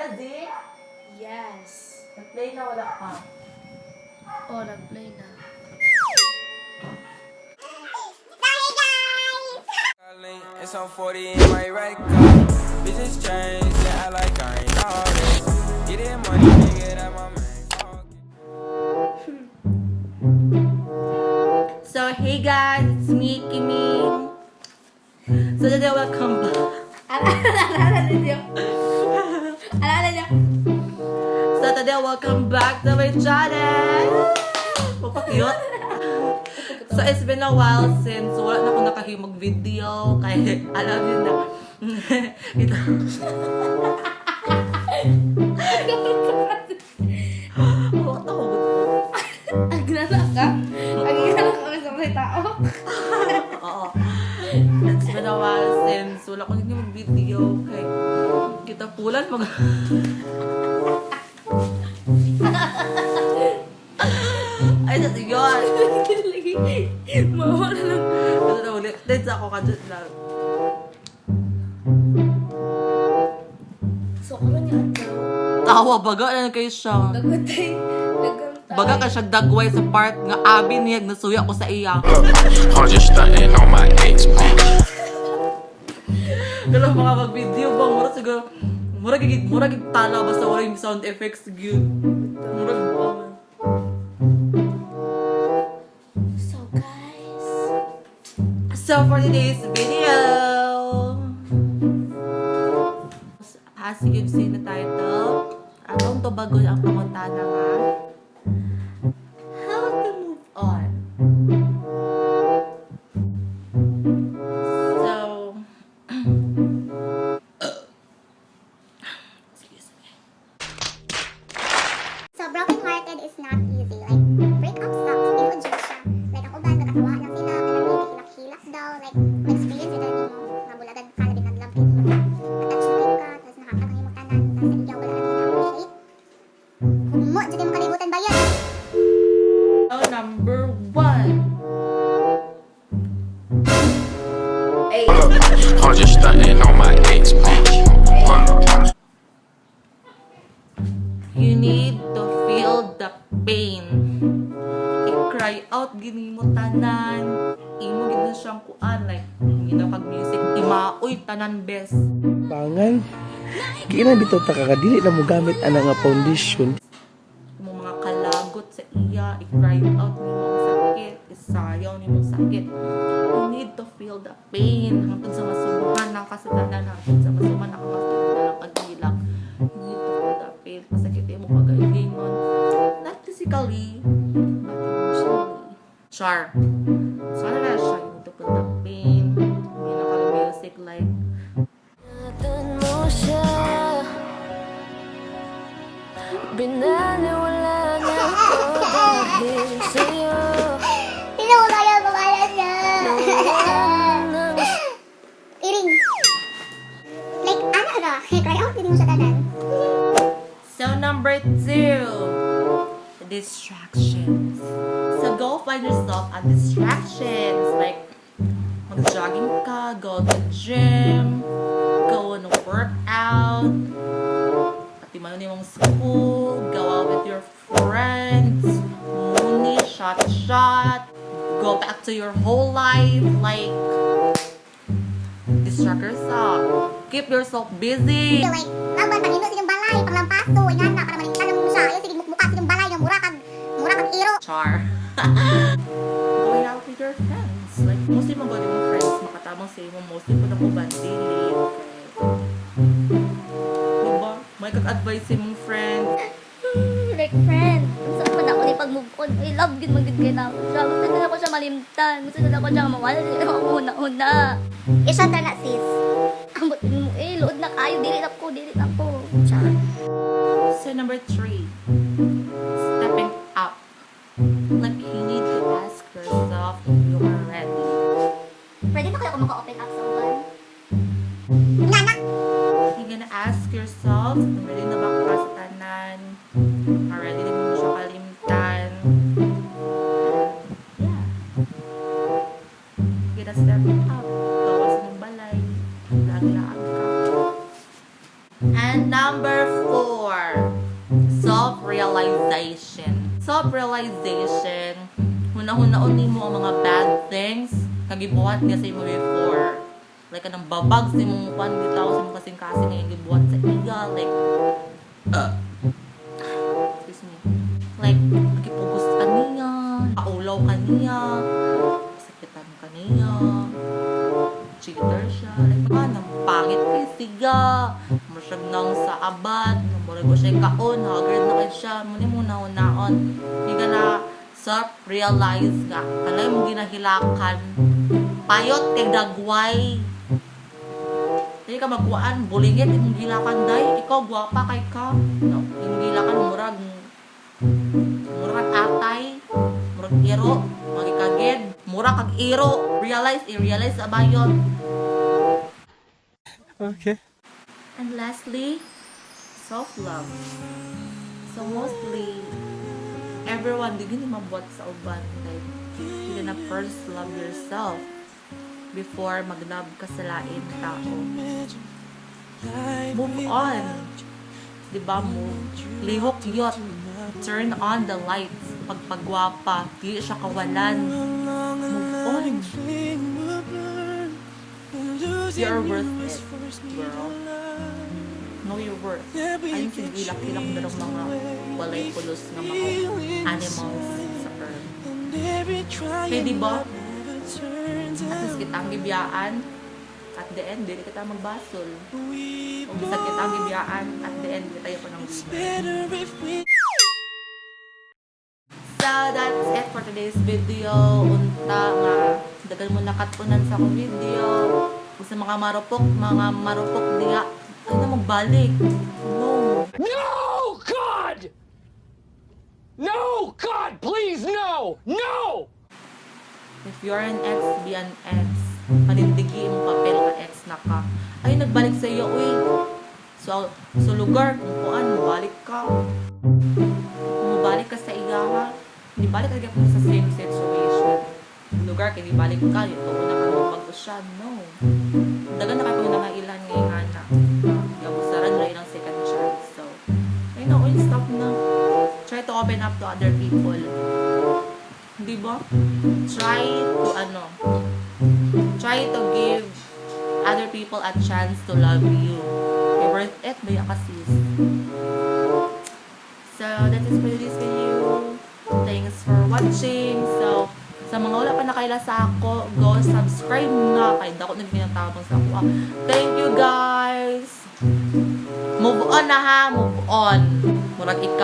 Na, Z? Yes. Nag-play na, wala pa. Oh, nag-play na. It's on 40 in my right cup. Bitches change, yeah, I like I ain't all this. Getting money, nigga, that my main focus. So, hey guys, it's me, Kimi. So, today, welcome back. Alala niyo. Alala niyo. So, today, welcome back to my channel! Papa-cute. So, it's been a while since wala na ako nakahimog video. Kaya, alam niyo na. Ito. Huwag ako. Ang ginala ka? Ang ginala ka sa mga tao? Oo. It's been a while since wala ko naging mag-video. Kay kita pulan mag... Ay, sa yun. Mawala lang. Ito na ulit. Then sa ako kadyo lang. So, karon niya adlaw. Tawa, baga na kayo siya. Dagutay. Dagutay. Baga ka siya dagway sa part nga abi niya nasuya ko sa iya. I'm just stunting on my ex, bitch. Pero mga mag-video ba, mura siguro, mura gig tala basta wala yung sound effects gyud. Mura gig ba. So, guys. So for today's video, as you've seen the title, atong tubagon ang pangutana nga, how to move on. So, excuse me. So, broken hearted is not easy. Like, breakup sucks. Tinuod jud siya. Like, ang uban, nagkatawa lang sila. Kanang maybe hilak-hilak daw. Like, ma-experience ito nimo. Nga bulagan ka, labi nag-love kay nimo. Attached na kayo ka, tapos nakakag ang imong tanan, tapos ang iyaw wala na na-appreciate. Humo, jud imong kalibutan ba yun? So, number one. I'm just stunting on my ex, bitch. You need to feel the pain. I-cry out gini mo tanan. Imo gid na siyang kuan like ina kag music imaoy tanan best. Pangan. Giinan bitaw ta ka dili na mo gamit ana nga foundation. Imong mga kalagot sa iya, i-cry out nimo ang sakit, isayaw nimo ang sakit. You need to feel the pain hangtod sa masubuhan na ka sa tanan, hangtod sa masubuhan na ka na lang paghilak. You need to feel the pain. Pasakit imo kagailingon. Not physically, but emotionally. Char. So ano na siya, you need to feel the pain. Hindi na kag music like Ingatan mo siya. Binaliwala niya ako dahil sa'yo. Hindi ko kaya mawala siya. Nang Iring. Like, ano ra? Cry out, hindi mo siya tanan. So number two, distractions. So go find yourself a distractions. Like mag-jogging ka, go to gym, go on a workout, pati man nimong school, go out with your friends, muni, shot shot, go back to your whole life, like distract yourself. Keep yourself busy. So like, laban, pangino sa inyong balay, panglampaso, ingan na, para malimtan mo siya. Ayaw, sige, mukmuka sa inyong balay, nga mura kag iro. Char. Going out with your friends. Like, mostly mga gawin mong friends, makatabang sa imo, mostly po na ko bandili. Diba? May kag-advise sa imong friend. Like friend, saan man ako ni pag move on? I love gid man gid kay na ako siya. Gusto na ako siya malimtan. Gusto na ako siya mawala siya ako una-una. I-shot na sis. Ambot mo eh, load na kayo, dili na ko, dili na ko. Char. So, number three, stepping up. Like, you need to ask yourself if you are ready. Pwede na kaya ako maka-open up sa uban? Nga na. You're gonna ask yourself kung ready na ba ka sa tanan, or ready na mo siya kalimtan. And, yeah. You're gonna step up. Gawas ng balay. Laglaan ka. And Number 4, self-realization. Self-realization, hunahunahon nimo ang mga bad things nga gibuhat niya sa imo before. Like, kanang babag sa imong kwan bitaw sa imong kasing-kasing nga gibuhat sa iya. Like, excuse me. Like, gipugos ka niya, kaulaw ka niya, sakitan ka niya, cheater siya. Like, mga nang pangit kay siya. Masyag nang sa abad. Murag ko siya kaon. Haggard na kay siya. Muna mo naon. Hindi ka na self-realize nga. Kalay mo ginahilakan. Payot kay dagway. Hindi ka magkuan, bulingit imong gilakan day. Ikaw gwapa kay ka. No, imong gilakan murag atay, murag iro, magikagid, mura kag iro. Realize, i-realize sa bayon. Okay. And lastly, self-love. So mostly, everyone, di gini mabuhat sa uban. Like, you gonna first love yourself before mag-love ka sa lain tao. Move on. Diba? Move. Lihok yot. Turn on the lights. Pagpagwapa. Di siya kawalan. Move on. You're worth it, girl. Know your worth. Ayun, sige, hilak-hilak na ng mga walay pulos nga mga animals sa earth. Kaya di ba? At least kita ang gibiyaan. At the end, dili kita magbasol. Kung bisag kita ang gibiyaan, at the end, di tayo pa ng. So, that's it for today's video. Unta nga, dagan mo nakatunan sa akong video. Kung sa mga marupok diya, ay na magbalik. No. No, God! No, God, please, no! No! If you're an ex, be an ex. Panindigi imong papel ka ex na ka. Ay, nagbalik sa iyo, uy. So, so lugar, kung kuan, mubalik ka. Mubalik ka sa iya, ha? Di balik ka gyapon sa same situation. Lugar, kay di balik ka, dito na ka mag siya. No. Dagan na kayo nangailan ngayon, ana. Gabusaran na ilang second chance. So, ay no, uy, stop na. Try to open up to other people. Di ba? Try to ano, try to give other people a chance to love you. You're worth it, ba ka, sis? So, that is for this video. Thanks for watching. So, sa mga wala pa nakaila sa ako, go subscribe na. Kay dako na ginatabang sa ako. Ah. Thank you, guys! Move on na ha, move on. Murag ikaw.